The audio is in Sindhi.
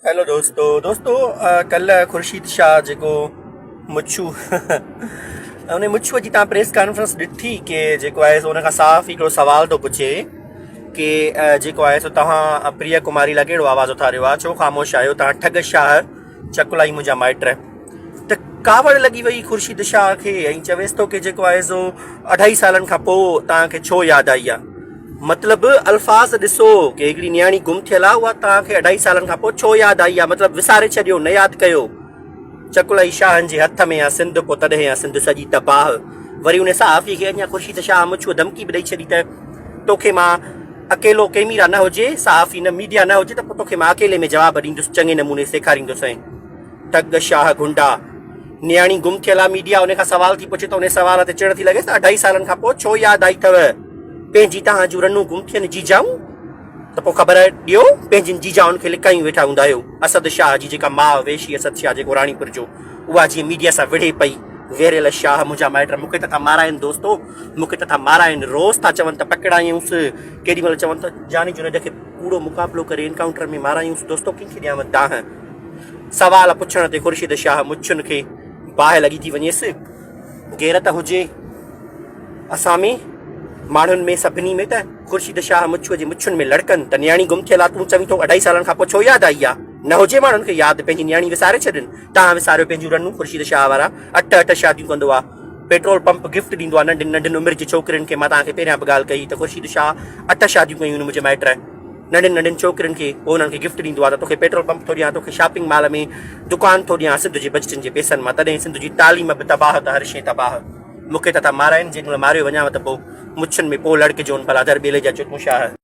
هيلو دوستو دوستو ڪلهه خورشيد شاهه جيڪو مڇو ان مڇو جي تان پريس ڪانفرنس ڏٺي ڪي جيڪو آهي سو ان کان صحافي هڪڙو سوال ٿو پڇي ڪي جيڪو آهي سو توهان پريا ڪماري لاء ڪهڙو آواز اٿاريو آهي ڇو خاموش آهيو توهان ٺڳ شاهه چڪلائي منهنجا مائٽ ته ڪاوڙ لڳي وئي خورشيد شاهه کي ۽ چويس ٿو ڪي جيڪو آهي سو اڍائي سالن کان پوء توهان کي ڇو ياد آئي آهي مطلب الفاظ ڏسو ڪي هڪڙي نياڻي گم ٿيل آ اها توهان کي اڍائي سالن کان پوء ڇو ياد آئي آ مطلب وساري ڇڏيو نه ياد ڪيو چڪلائي شاهن جي هٿ ۾ آ سنڌ پوء تڏهن آ سنڌ سڄي تباهه وري ان صحافي کي اڃا خورشيد شاهه مڇوء ڌمڪي به ڏئي ڇڏي ته توکي مان اڪيلو ڪيميرا نه هجي صحافي نه ميڊيا نه هجي ته پوء توکي مان اڪيلي ۾ جواب ڏيندس چڱي نموني سيکاريندوسين ٺڳ شاهه گهنڊا. نياڻي گم ٿيل آ ميڊيا ان کان سوال ٿي پڇي ته ان سوال تي چڙ ٿي لڳيس ته اڍائي سالن کان پوء ڇو ياد آئي اٿو پنهنجي توهان جون رنون گم ٿين جيجائون ته پوء خبر ڏيو پنهنجين جيجائن کي لڪايون ويٺا هوندا آهيو اسد شاهه جي جيڪا ماء ويشي اسد شاهه جيڪو راڻيپور جو اها جيئن ميڊيا سان وڙهي پئي ويريل شاهه منهنجا مائٽ مون کي ته ٿا مارائن دوستو مون کي ته ٿا مارائن روز ٿا چون ته پڪڙايونس ڪيڏي مهل چون ته جاني جنيد کي ڪوڙو مقابلو ڪري انڪائونٽر ۾ مارايونس دوستو ڪنهن کي ڏيانو دانهن سوال پڇڻ تي خورشيد شاهه مڇن کي باهه لڳي ٿي وڃيس. غيرت هجي اسان ۾ ماڻهن ۾ سڀني ۾ ته خورشيد شاهه مڇوء جي مڇن ۾ لڙڪن ته نياڻي گم ٿيل آ تون چوين ٿو اڍائي سالن کان پوء ڇو ياد آئي آ؟ نه هجي ماڻهن کي ياد پنهنجي نياڻي وساري ڇڏين. تان وساريو پنهنجون رنون خورشيد شاهه وارا اٺ اٺ شاديون ڪندو آ. پيٽرول پمپ گفٽ ڏيندو آ ننڍين ننڍين عمر جي ڇوڪرين کي مان توهان کي پهريان به ڳالهه ڪئي ته خورشيد شاهه اٺ شاديون ڪيون آهن منهنجي مائٽ ننڍين ننڍين ڇوڪرين کي پوء انهن کي گفٽ ڏيندو آهي ته توکي پيٽرول پمپ ٿو ڏيان توکي شاپنگ مال ۾ دڪان ٿو ڏيان سنڌ جي بجٽن جي پيسن مان تڏهن سنڌ جي تعليم به تباهه ته هر شيء تباهه مون کي ته ٿا مارائين جيڏي مهل ماريو وڃانو ته پوء مڇن ۾ پوء لڙڪجون ڀلا درٻيلي جا چتون شاهه.